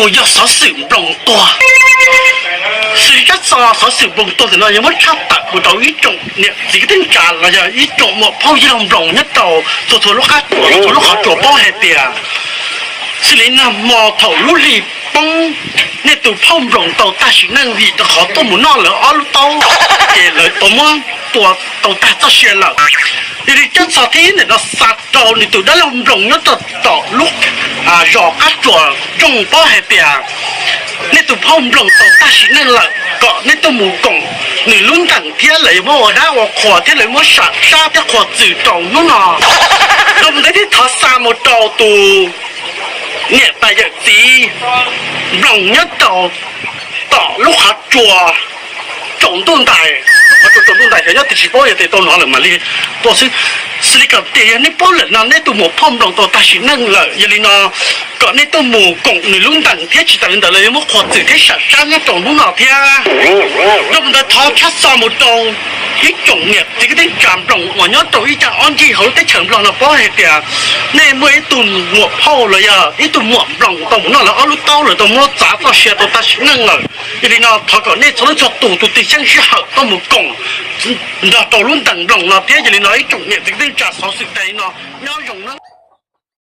Puas yog xov xwm nploos tuag? Xws li tsab xov xov xwm nploos tuag ntawm no yog muab tshaj tawm mus rau ib tsoom niam txiv kwv tij neej tsa los yog ib tsoom muam phauj yawg laug nploos nyob rau txhua txhua lub qab tsuas, txhua lub qhov tsuas paub hais tias xws li nag hmo thaum lub hli poob, nej tus phauj nploos tau tag sim neej vim rau qhov tuaj mus noj lawv ob lub taub, ces lawv tau muab tua tau tag txoj sia lawm. Yog li tsab xov thib ib ntawm no xa rau nws tus dab laug nploos nyob rau tom lub zos qab tsuas nroo paub hais tias nej tus phauj nploos tau tag sim neej lawm, kom nej tuaj mus koom nws lub ntees thiab lawv yuav muab ua dab ua qhua thiab lawv muab sam sab thiab qhuas txwm rau hnub no. Rau mus ntawd thiab thov xa mus rau tus niam tais yawm txiv nploos nyob rau tom lub qhov tsua tsaus ntuj ntais, qhov tsua tsaus ntuj ntais xyov nyob twg tsis paub, yog tias tau hnov lawm mam li tuaj xwb. Xws li kom tias yog nej paub lawm no nej tus muam phauj nploos tau tag sim neej lawm, yog li no kom nej tuaj mus koom nws lub ntees thiab tsis tas li ntawd lawv yuav muab qhuas txwm thiab sam sab nyob rau hnub no thiab. Rau mus ntawd thov tshaj xa mus rau ib tsoom niam txiv kwv tij neej tsa nploos uas nyob rau ib cag ob ncig hauv lub teb chaws nplog no paub hais tias nej muaj ib tug muam phauj los yog ib tug muam nploos tau mus noj lawv ob lub taub, lawv tau muab txav txoj sia tau tag sim neej lawm. Yog li no thov kom nej txhua leej txhua tus tus twg xyeej sij hawm tuaj mus koom nrog rau lub ntees nploos no thiab. Yog li no ib tsoom niam txiv kwv tij neej tsa xov xwm tas li no, nyob zoo na.